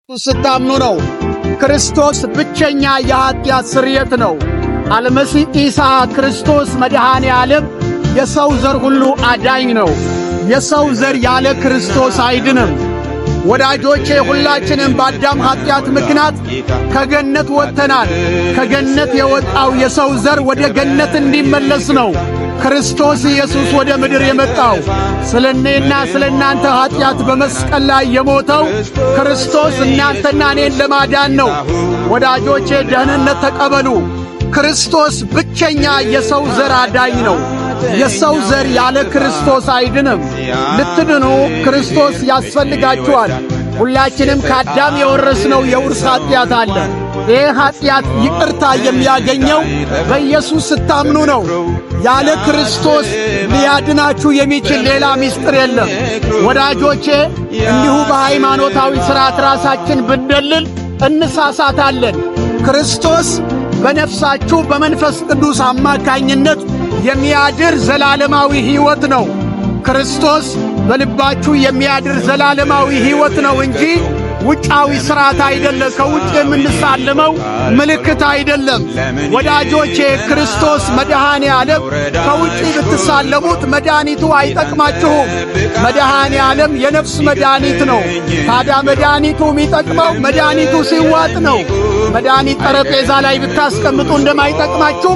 ስታምኑ ነው። ክርስቶስ ብቸኛ የኀጢአት ስርየት ነው። አልመሲህ ኢሳ ክርስቶስ መድኃኔ ዓለም የሰው ዘር ሁሉ አዳኝ ነው። የሰው ዘር ያለ ክርስቶስ አይድንም። ወዳጆቼ፣ ሁላችንም በአዳም ኀጢአት ምክንያት ከገነት ወጥተናል። ከገነት የወጣው የሰው ዘር ወደ ገነት እንዲመለስ ነው ክርስቶስ ኢየሱስ ወደ ምድር የመጣው። ስለ እኔና ስለ እናንተ ኀጢአት በመስቀል ላይ የሞተው ክርስቶስ እናንተና እኔን ለማዳን ነው። ወዳጆቼ፣ ደህንነት ተቀበሉ። ክርስቶስ ብቸኛ የሰው ዘር አዳኝ ነው። የሰው ዘር ያለ ክርስቶስ አይድንም። ልትድኑ ክርስቶስ ያስፈልጋችኋል። ሁላችንም ከአዳም የወረስነው የውርስ ኀጢአት አለ። ይህ ኀጢአት ይቅርታ የሚያገኘው በኢየሱስ ስታምኑ ነው። ያለ ክርስቶስ ሊያድናችሁ የሚችል ሌላ ምስጢር የለም። ወዳጆቼ፣ እንዲሁ በሃይማኖታዊ ሥርዓት ራሳችን ብንደልል እንሳሳታለን። ክርስቶስ በነፍሳችሁ በመንፈስ ቅዱስ አማካኝነት የሚያድር ዘላለማዊ ሕይወት ነው። ክርስቶስ በልባችሁ የሚያድር ዘላለማዊ ሕይወት ነው እንጂ ውጫዊ ሥርዓት አይደለም። ከውጭ የምንሳለመው ምልክት አይደለም። ወዳጆቼ፣ ክርስቶስ መድኃኔ ዓለም ከውጭ ብትሳለሙት መድኃኒቱ አይጠቅማችሁም። መድኃኔ ዓለም የነፍስ መድኃኒት ነው። ታዲያ መድኃኒቱ የሚጠቅመው መድኃኒቱ ሲዋጥ ነው። መድኃኒት ጠረጴዛ ላይ ብታስቀምጡ እንደማይጠቅማችሁ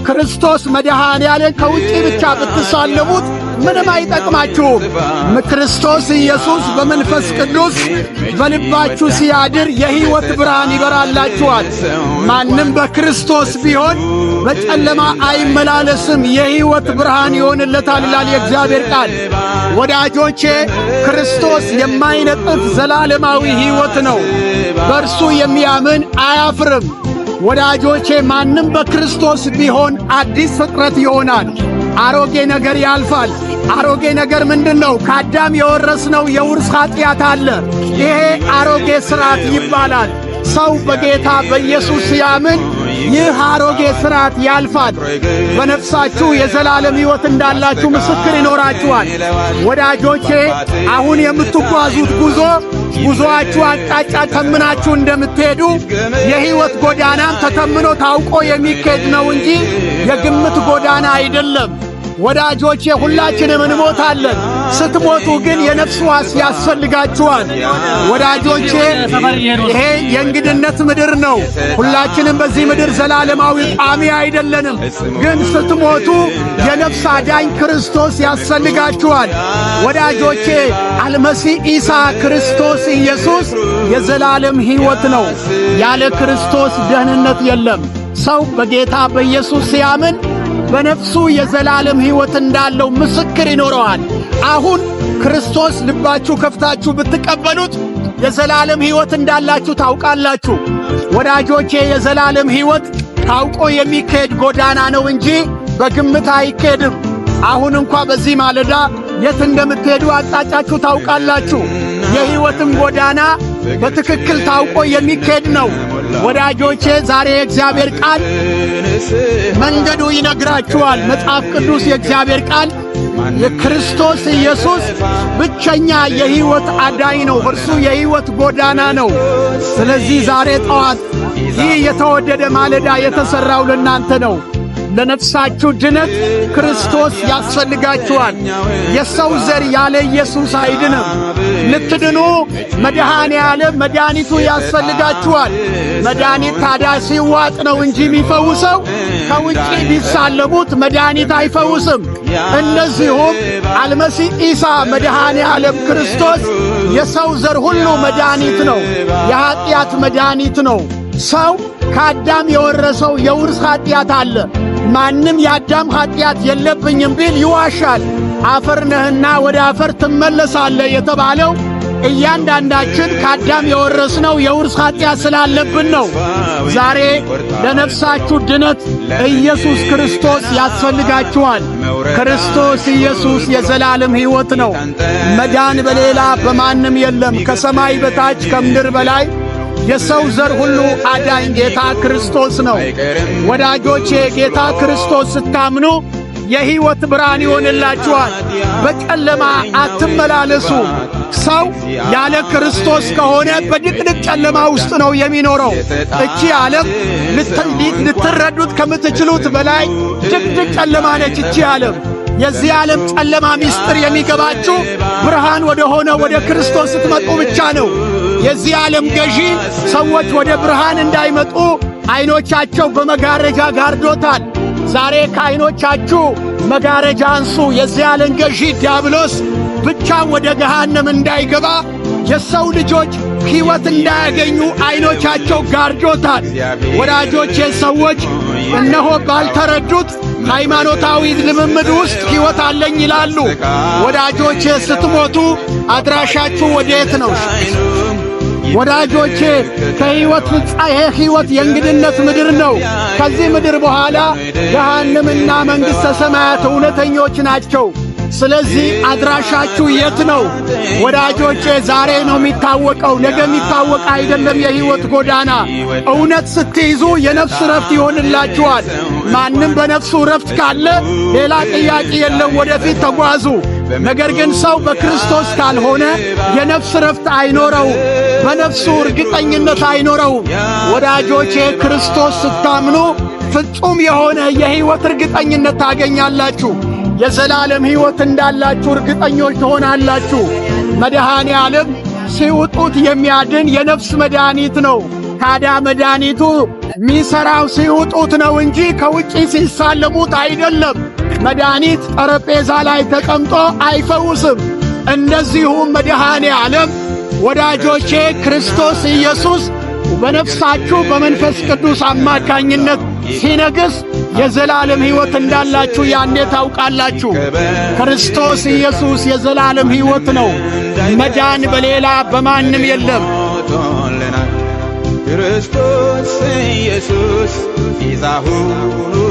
ክርስቶስ መድኃኔ ዓለም ከውጭ ብቻ ብትሳለሙት ምንም አይጠቅማችሁም። ክርስቶስ ኢየሱስ በመንፈስ ቅዱስ በልባችሁ ሲያድር የሕይወት ብርሃን ይበራላችኋል። ማንም በክርስቶስ ቢሆን በጨለማ አይመላለስም፣ የሕይወት ብርሃን ይሆንለታል ይላል የእግዚአብሔር ቃል። ወዳጆቼ፣ ክርስቶስ የማይነጥፍ ዘላለማዊ ሕይወት ነው። በእርሱ የሚያምን አያፍርም። ወዳጆቼ፣ ማንም በክርስቶስ ቢሆን አዲስ ፍጥረት ይሆናል። አሮጌ ነገር ያልፋል። አሮጌ ነገር ምንድን ነው? ከአዳም የወረስነው የውርስ ኀጢአት አለ። ይሄ አሮጌ ሥርዓት ይባላል። ሰው በጌታ በኢየሱስ ሲያምን ይህ አሮጌ ሥርዓት ያልፋል። በነፍሳችሁ የዘላለም ሕይወት እንዳላችሁ ምስክር ይኖራችኋል። ወዳጆቼ፣ አሁን የምትጓዙት ጉዞ ጉዞአችሁ አቅጣጫ ተምናችሁ እንደምትሄዱ የሕይወት ጎዳናም ተተምኖ ታውቆ የሚኬድ ነው እንጂ የግምት ጎዳና አይደለም። ወዳጆቼ፣ ሁላችንም እንሞታለን። ስትሞቱ ግን የነፍስ ዋስ ያስፈልጋችኋል። ወዳጆቼ፣ ይሄ የእንግድነት ምድር ነው። ሁላችንም በዚህ ምድር ዘላለማዊ ቋሚ አይደለንም። ግን ስትሞቱ የነፍስ አዳኝ ክርስቶስ ያስፈልጋችኋል። ወዳጆቼ፣ አልመሲህ ኢሳ ክርስቶስ ኢየሱስ የዘላለም ሕይወት ነው። ያለ ክርስቶስ ደህንነት የለም። ሰው በጌታ በኢየሱስ ሲያምን በነፍሱ የዘላለም ሕይወት እንዳለው ምስክር ይኖረዋል። አሁን ክርስቶስ ልባችሁ ከፍታችሁ ብትቀበሉት የዘላለም ሕይወት እንዳላችሁ ታውቃላችሁ። ወዳጆቼ፣ የዘላለም ሕይወት ታውቆ የሚካሄድ ጎዳና ነው እንጂ በግምት አይካሄድም። አሁን እንኳ በዚህ ማለዳ የት እንደምትሄዱ አቅጣጫችሁ ታውቃላችሁ። የሕይወትም ጎዳና በትክክል ታውቆ የሚካሄድ ነው። ወዳጆቼ፣ ዛሬ የእግዚአብሔር ቃል መንገዱ ይነግራችኋል። መጽሐፍ ቅዱስ የእግዚአብሔር ቃል የክርስቶስ ኢየሱስ ብቸኛ የሕይወት አዳኝ ነው። እርሱ የሕይወት ጎዳና ነው። ስለዚህ ዛሬ ጠዋት ይህ የተወደደ ማለዳ የተሠራው ለእናንተ ነው። ለነፍሳችሁ ድነት ክርስቶስ ያስፈልጋችኋል። የሰው ዘር ያለ ኢየሱስ አይድንም። ልትድኑ መድኃኔ ዓለም መድኃኒቱ ያስፈልጋችኋል። መድኃኒት ታዲያ ሲዋጥ ነው እንጂ የሚፈውሰው ከውጪ ቢሳለሙት መድኃኒት አይፈውስም። እነዚሁም አልመሲህ ኢሳ መድኃኔ ዓለም ክርስቶስ የሰው ዘር ሁሉ መድኃኒት ነው። የኀጢአት መድኃኒት ነው። ሰው ከአዳም የወረሰው የውርስ ኀጢአት አለ። ማንም የአዳም ኀጢአት የለብኝም ቢል ይዋሻል። አፈር ነህና ወደ አፈር ትመለሳለህ የተባለው እያንዳንዳችን ከአዳም የወረስነው የውርስ ኀጢአት ስላለብን ነው። ዛሬ ለነፍሳችሁ ድነት ኢየሱስ ክርስቶስ ያስፈልጋችኋል። ክርስቶስ ኢየሱስ የዘላለም ሕይወት ነው። መዳን በሌላ በማንም የለም። ከሰማይ በታች ከምድር በላይ የሰው ዘር ሁሉ አዳኝ ጌታ ክርስቶስ ነው። ወዳጆቼ፣ ጌታ ክርስቶስ ስታምኑ የሕይወት ብርሃን ይሆንላችኋል። በጨለማ አትመላለሱ። ሰው ያለ ክርስቶስ ከሆነ በድቅድቅ ጨለማ ውስጥ ነው የሚኖረው። እቺ ዓለም ልትረዱት ከምትችሉት በላይ ድቅድቅ ጨለማ ነች። እቺ ዓለም፣ የዚህ ዓለም ጨለማ ምስጢር የሚገባችሁ ብርሃን ወደ ሆነ ወደ ክርስቶስ ስትመጡ ብቻ ነው። የዚህ ዓለም ገዢ ሰዎች ወደ ብርሃን እንዳይመጡ ዐይኖቻቸው በመጋረጃ ጋርዶታል። ዛሬ ከዐይኖቻችሁ መጋረጃ አንሱ። የዚህ ዓለም ገዢ ዲያብሎስ ብቻ ወደ ገሃነም እንዳይገባ፣ የሰው ልጆች ሕይወት እንዳያገኙ ዐይኖቻቸው ጋርዶታል። ወዳጆቼ፣ ሰዎች እነሆ ባልተረዱት ሃይማኖታዊ ልምምድ ውስጥ ሕይወት አለኝ ይላሉ። ወዳጆቼ፣ ስትሞቱ አድራሻችሁ ወዴት ነው? ወዳጆቼ፣ ከሕይወት ፍጻሜ ሕይወት የእንግድነት ምድር ነው። ከዚህ ምድር በኋላ ገሃነምና መንግሥተ ሰማያት እውነተኞች ናቸው። ስለዚህ አድራሻችሁ የት ነው? ወዳጆቼ፣ ዛሬ ነው የሚታወቀው፣ ነገ የሚታወቅ አይደለም። የሕይወት ጎዳና እውነት ስትይዙ የነፍስ ረፍት ይሆንላችኋል። ማንም በነፍሱ ረፍት ካለ ሌላ ጥያቄ የለም፣ ወደፊት ተጓዙ። ነገር ግን ሰው በክርስቶስ ካልሆነ የነፍስ ረፍት አይኖረውም፣ በነፍሱ እርግጠኝነት አይኖረውም። ወዳጆቼ፣ ክርስቶስ ስታምኑ ፍጹም የሆነ የሕይወት እርግጠኝነት ታገኛላችሁ። የዘላለም ሕይወት እንዳላችሁ እርግጠኞች ትሆናላችሁ። መድኃኔ ዓለም ሲውጡት የሚያድን የነፍስ መድኃኒት ነው። ታዲያ መድኃኒቱ ሚሠራው ሲውጡት ነው እንጂ ከውጪ ሲሳለሙት አይደለም። መድኃኒት ጠረጴዛ ላይ ተቀምጦ አይፈውስም። እንደዚሁም መድኃኔ ዓለም፣ ወዳጆቼ፣ ክርስቶስ ኢየሱስ በነፍሳችሁ በመንፈስ ቅዱስ አማካኝነት ሲነግስ የዘላለም ሕይወት እንዳላችሁ ያኔ ታውቃላችሁ። ክርስቶስ ኢየሱስ የዘላለም ሕይወት ነው። መዳን በሌላ በማንም የለም። ክርስቶስ ኢየሱስ ቤዛ ሆኖልናል።